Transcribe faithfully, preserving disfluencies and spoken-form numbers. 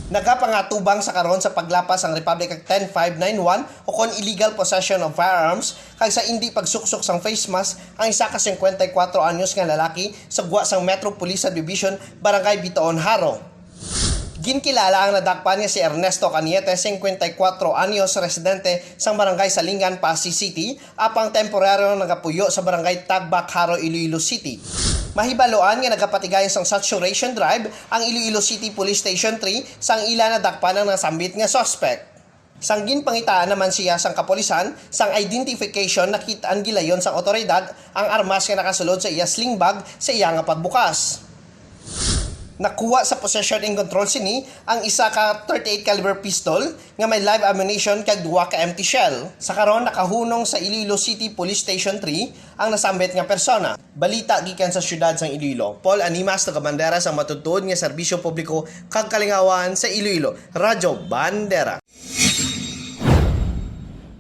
Nagapangatubang sa karon sa paglapas sang Republic Act ten five nine one o kon illegal possession of firearms kag sa indi pagsuksok sang face mask ang isa ka singkwenta y kwatro anyos nga lalaki sa gwa sang Metro Police Subdivision, Barangay Bitoon, Jaro. Ginkilala ang nadakpan nga si Ernesto Cañete, singkwenta y kwatro anyos, residente sang Barangay Salingan, Passi City, apang temporaryo nagapuyo sa Barangay Tagbak, Jaro, Iloilo City. Mahibaluan nga nagapatigayon sang saturation drive ang Iloilo City Police Station three sang ila nadakpan ang nasambit nga suspect. Sang ginpangitaan naman siya sang kapulisan, sang identification, nakit-an gilayon sang awtoridad ang armas nga nakasulod sa iya sling bag sa iya nga pagbukas. Nakuha sa possession in control sini ang isa ka thirty-eight caliber pistol nga may live ammunition kag duha ka empty shell. Sa karon, nakahunong sa Iloilo City Police Station three ang nasambit nga persona. Balita gikan sa siyudad sang Iloilo, Paul Animas, nagabandera sang matutuod nga serbisyo publiko kag kalingawan sa Iloilo, Radyo Bandera.